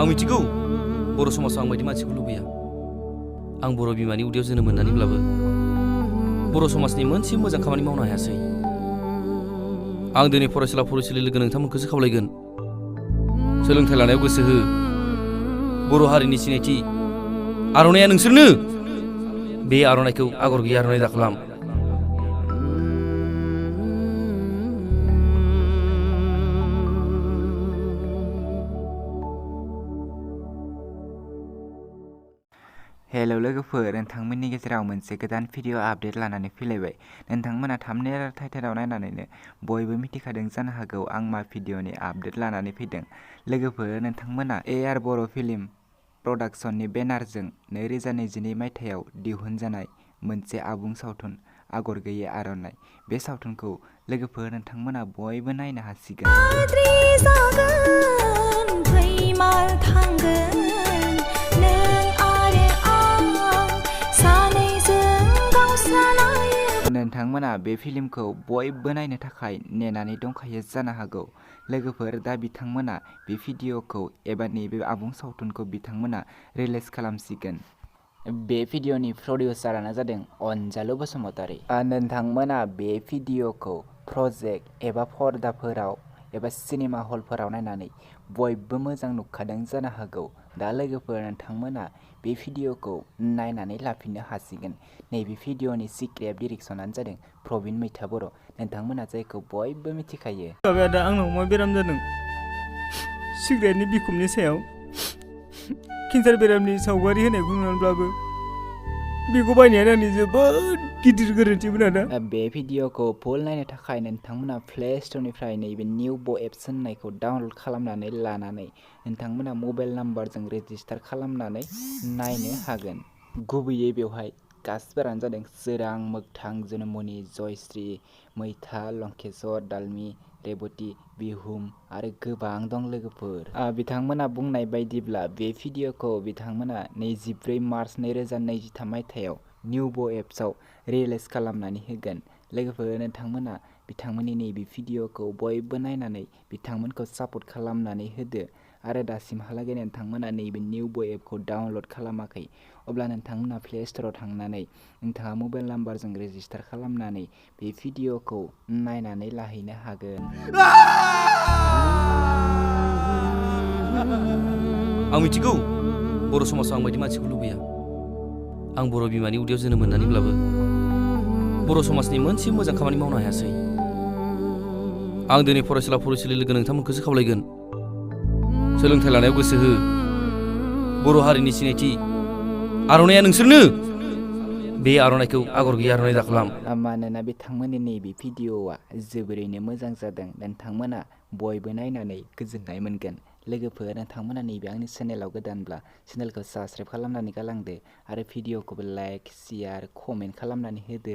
आं मिथिगौ बर' समाजाव आं बायदि मानसिखौ लुबैया। आं बर' बिमानि उदैयाव जोनोम मोननानैब्लाबो बर' समाजनि मोनसे मोजां खामानि मावनो हायासै। आं दिनै फरायसुला फरायसुलि लोगो नोंथांमोनखौसो खावलायगोन। सोलोंथाइ लानायाव गोसो हो। बर' हारिनि सिनायथि आर'नाइया नोंसोरनो। बे आर'नाइखौ आगर गैयै आर'नाइ दाखालाम। हेलौ लोगोफोर, नोंथांमोननि गेजेराव मोनसे गोदान भिडिअ आपडेट लानानै फैलायबाय। नोंथांमोना थाम्बनेल आरो टाइटेलाव नायनानैनो बयबो मिथिखादों जानो हागौ आं मा भिडिअनि आपडेट लानानै फैदों। लोगोफोर, नोंथांमोना AR बर' फिल्म प्रडाक्शननि बेनारजों 2022 मायथाइयाव दिहुनजानाय मोनसे आबुं सावथुन आगर गैयै आर'नाइ। बे सावथुनखौ लोगोफोर नोंथांमोना बयबो नायनो हासिगोन। नोंथांमोना बे फिल्मखौ बयबो नायनो थाखाय नेनानै दंखायो जानो हागौ। लोगोफोर, दा बिथांमोना बे भिडिअखौ एबा नैबे आबुं सावथुनखौ बिथांमोना रिलिज खालामसिगोन। बे भिडिअनि प्रडिउसारानो जादों अनजालु बसुमतारी। नोंथांमोना बे भिडिअखौ प्रजेक्ट एबा पर्दाफोराव एबा सिनेमा हलफोराव नायनानै बयबो मोजां नुखादों जानो हागौ। दा लोगोफोर, नोंथांमोना बे भिडिअखौ नायनानै लाफिननो हासिगोन। नैबे भिडिअनि सिक्रेट डिरेक्सनानो जादों प्रबिन मैथा बर'। नोंथांमोना जायखौ बयबो मिथिखायो। दा आंनाव मा बेराम जादों? सिगारेटनि बिखुमनि सायाव केन्सार बेरामनि सावगारि होनायखौ नुनानैब्लाबो बेखौ बायनायानो आंनि जोबोद गिदिर गोरोन्थिमोन आदा। बे भिडिअखौ फुल नायनो थाखाय नोंथांमोना प्ले स्ट'रनिफ्राय नैबे NewBo App होननायखौ डाउनल'ड खालामनानै लानानै नोंथांमोना मबाइल नाम्बारजों रेजिस्टार खालामनानै नायनो हागोन। गुबैयै बेवहाय कास्टफोरानो जादों सोरां, मोगथां, जुनमनि, जयश्री, मैथा, लंकेश्वर, दालमि, रेबती, बिहुम आरो गोबां दं लोगोफोर। बिथांमोना बुंनाय बायदिब्ला बे भिडिअखौ बिथांमोना 24 मार्च 2023 मायथाइयाव NewBo App आव रिलिज खालामनानै होगोन। लोगोफोर, नोंथांमोना बिथांमोननि नैबे भिडिअखौ बयबो नायनानै बिथांमोनखौ सापर्ट खालामनानै होदो। आरो दासिमहालागै नोंथांमोना नैबे NewBo App डाउनल'ड खालामाखै, अब्ला नोंथांमोना प्ले स्ट'राव थांनानै नोंथाङा मबाइल नाम्बारजों रेजिस्टार खालामनानै बे भिडिअखौ नायनानै लाहैनो हागोन। आं मिथिगौ बर' समाजाव आं बायदि मानसिखौ लुबैया। आं बर' बिमानि उदैयाव जोनोम मोननानैब्लाबो बर' समाजनि मोनसे मोजां खामानि मावनो हायासै। आं दिनै फरायसुला फरायसुलि लोगो नोंथांमोनखौसो खावलायगोन। सोलोंथाइ लानायाव गोसो हो। बर' हारिनि सिनायथि आर'नाइया नोंसोरनो। बे आर'नाइखौ आगर गैयै आर'नाइ दाखालाम। मानोना बिथांमोननि नैबे भिडिअआ जोबोरैनो मोजां जादों। नोंथांमोना बयबो नायनानै गोजोननाय मोनगोन। लोगोफोर, नोंथांमोना नैबे आंनि चेनेलाव गोदानब्ला चेनेलखौ साबस्क्राइब खालामनानै गालांदो आरो भिडिअखौबो लाइक, शेयार, कमेन्ट खालामनानै होदो।